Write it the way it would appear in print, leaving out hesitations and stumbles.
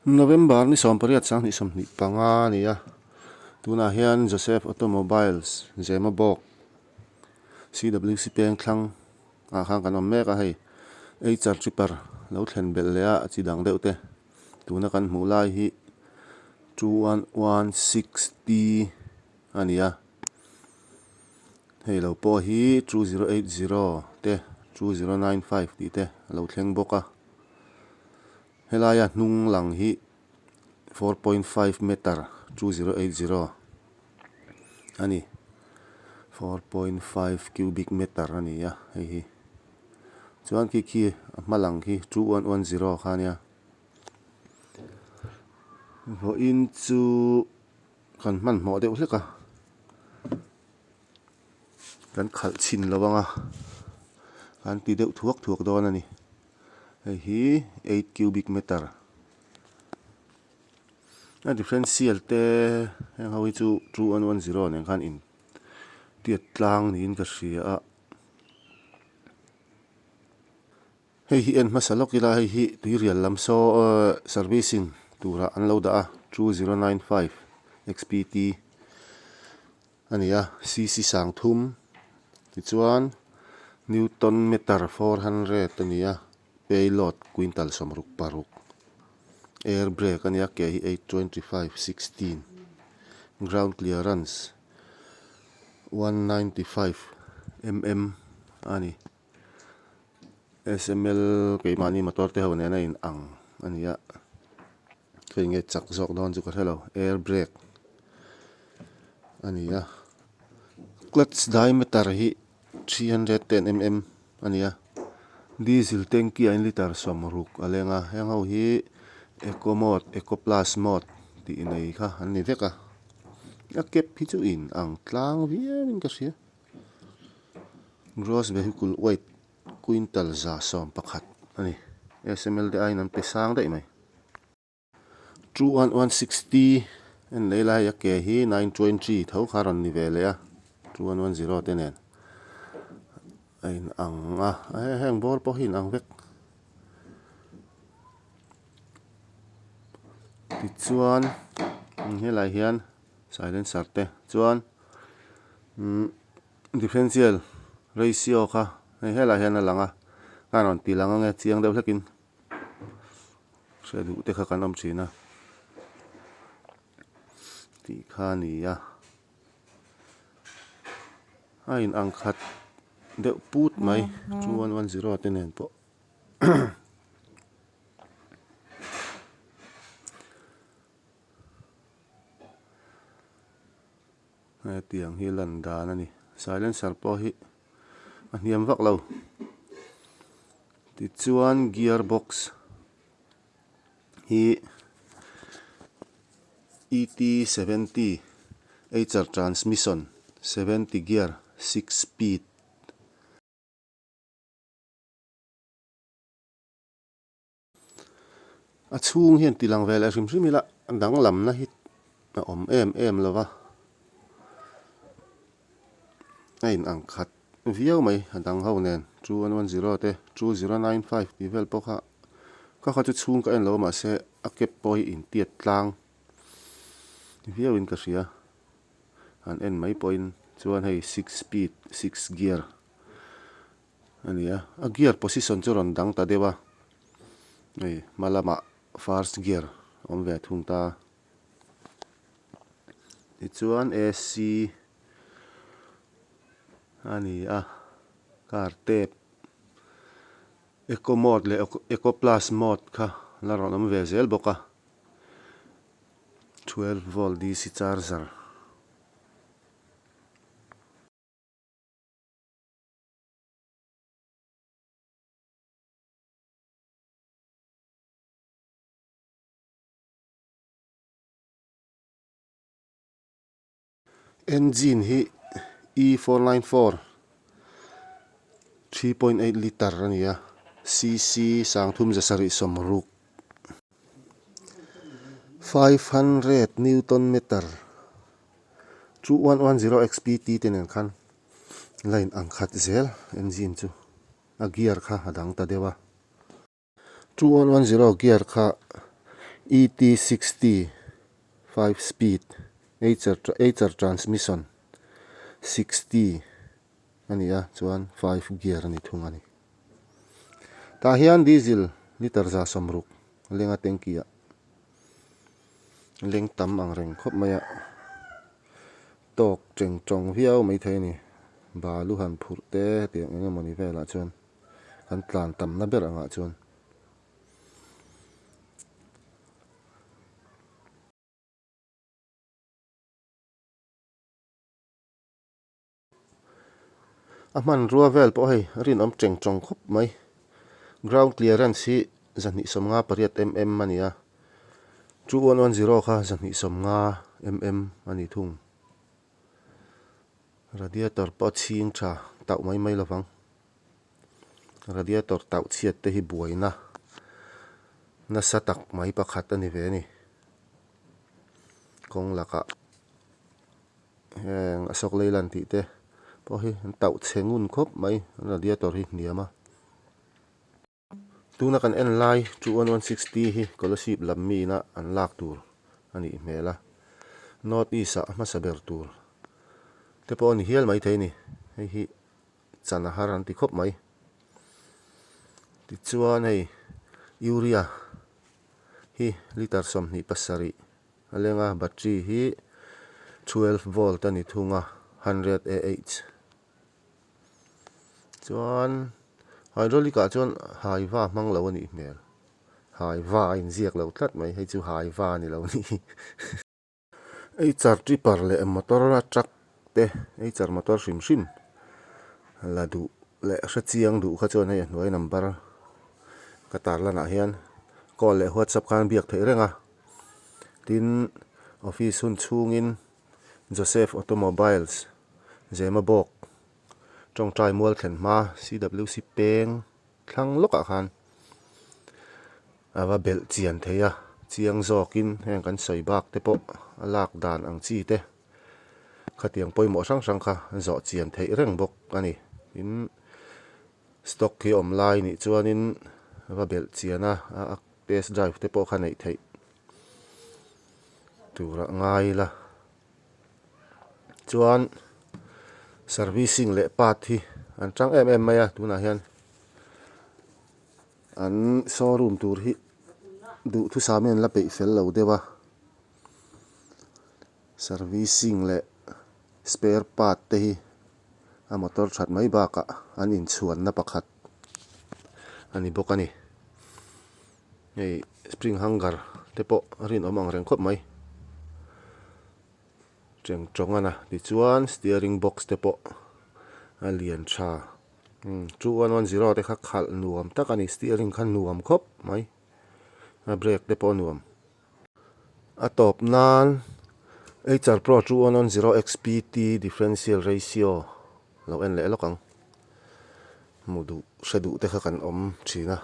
November ni 18 2025 a ni a, tunah hian Joseph Automobiles Zemabawk CWC peng thlang ah khan kan awm mek a hei Eicher tripper lo thlen belh leh a a chi dang deuh te tuna kan hmuh lai hi 2116T a ni a, hei lo pawh hi 2080 te 2095 tih te a lo thleng bawk a. Helaia hnung lang hi 4.5 meter 2080 a ni. 4.5 cubic meter a ni a hei hi. Chuan khi khi a hma lang khi 2110 kha a nia. Vawiin chu kan hmanhmawh deuh hlek a. Kan khalh chhin lo ang a, kan ti deuh thuak thuak dawn a ni. Hei hi eight cubic meter a differential te heng ho hi chu 2110 nen khan in tiat tlang niin ka hria a. Hei hi en hmasa lawk ila hei hi tuirial lam saw servicing turah an lo dah a 2095 XPT a ni a cc sang thum tichuan newton meter 400 a ni a payload quintal 66 air brake a ni a ke hi 825 16 ground clearance 195 mm a ni. SML keimahni motor te ho nen a in ang a ni a, hei nge chak zawk dawn chu ka hre lo, air brake a ni a, clutch diameter hi 310 mm a ni a, diesel tanky ah hian litre 60 a leng a, heng ho hi eco mode eco plus mode tih nei kha an ni vek a, a cap hi chu in ang tlang viau in ka hria. Gross vehicle weight quintal 111 a ni. SML te aiin an pe sang daih mai. 2160 en lei lai a ke hi 920 tho kha rawn ni ve leh a 2110 te nen a in ang a heng bawr pawh hi in ang vek. Tichuan helai hian silencer te chuan umm differential ratio kha hei helai hian a lang a a rawn ti lang ange chiang deuh hlekin hre duh te kha kan awm thin a tih kha a ni a a in ang khat deuh put mai 2110 te nen pawh. Hetiang hi lan dan a ni. Silencer pawh hi a hniam vak lo. Tichuan gear box hi ET 70 Eicher transmission 70 gear 6 speed. A chhung hian ti lang ve leh hrim hrim ila a danglamna hi a awm em em lo va, a in ang khat viau mai a dang ho nen 2110 te 2095 tih vel pawh kha kha kha chu chhung ka en lo a mahse a cap pawh hi intiat tlang viau in ka hria han en mai pawhin chuan hei six speed six gear. A ni a, a gear position chu rawn dang ta deuh a, hei hma lamah first gear a awm ve thung ta. Tichuan AC a ni a, car tape eco mode leh eco plus mode kha la rawn awm ve zel bawk a, 12 volt DC charger. Engine hi E 494 3.8 litre a ni a, cc 3760 500 newton meter 2110 XPT te nen khan line ang khat zel engine chu a gear kha a dang ta deuh a. 2110 gear kha ET 60 5 speed Eicher transmission 60 a ni a chuan 5 gear a ni thung a ni. Tah hian diesel litre 160 lenga tanky ah leng tam ang reng khawp mai a tawk teng tawng viau maithei a ni. Balu han phurh te hetiang eng emawni velah chuan kan tlan tamna ber angah chuan. A hmanrua vel pawh hei a rinawm teng tawng khawp mai. Ground clearance hi 258 mm a ni a, 2110 kha 250 mm a ni thung. Radiator pawh a chhing tha tauh mai mai lovang. Radiator tauh chhiat te hi buaina nasa tak mai pakhat a ni ve a ni. Kawng lakah heng Ashok Leyland tih te pawh hi an tauh chhe ngun khawp mai radiator hi hniam a. Tuna kan en lai 2160 hi Kolasib lam miin a an lak tur a nih hmel a, North East ah a hmasa ber tur te pawh a ni hial maithei a ni. Hei hi chan a har an ti khawp mai. Tichuan hei urea hi litre 27 a leng a, battery hi 12 volt a ni thung a, 100 Ah. Chuan hydraulic ah chuan haiva hmang lo a nih hmel. Haiva a inziak lo tlat mai, hei chu haiva a ni lo a nih hi. Eicher tipper leh motor a truck te eicher motor hrim hrim la duh leh hre chiang duh kha chuan hei a hnuai number ka tar lanah hian call leh whatsapp khan biak theih reng a tin office hun chhungin Joseph Automobiles Zemabawk tawngtai mual thlen hma CWC peng thlang lawkah khan a va belh chian thei a, chiang zawkin heng kan sawi bak te pawh a lak dan ang chi te khatiang pawimawh hrang hrang kha zawh chian theih reng bawk a ni. Tin, stock hi awm lai nih chuanin a va belh chian a, a test drive te pawh kha neih theih tur a ngai la. Chuan servicing leh part hi an tang em em mai a tunah hian an showroom tur hi duhthusam in an la peih fel lo deuh a servicing leh spare part te hi a motor that mai bakah an inchhuanna pakhat a ni bawk a ni. Hei spring hanger te pawh a rinawm ang reng khawp mai. Cheng tawng a na tichuan steering box te pawh a lian tha 2110 te kha khalh nuam tak a ni steering kha nuam khawp mai a brake te pawh a nuam. A tawp nan HR Pro 2110 XPT differential ratio lo en leh lawk ang hmu duh hre duh te kha kan awm thin a.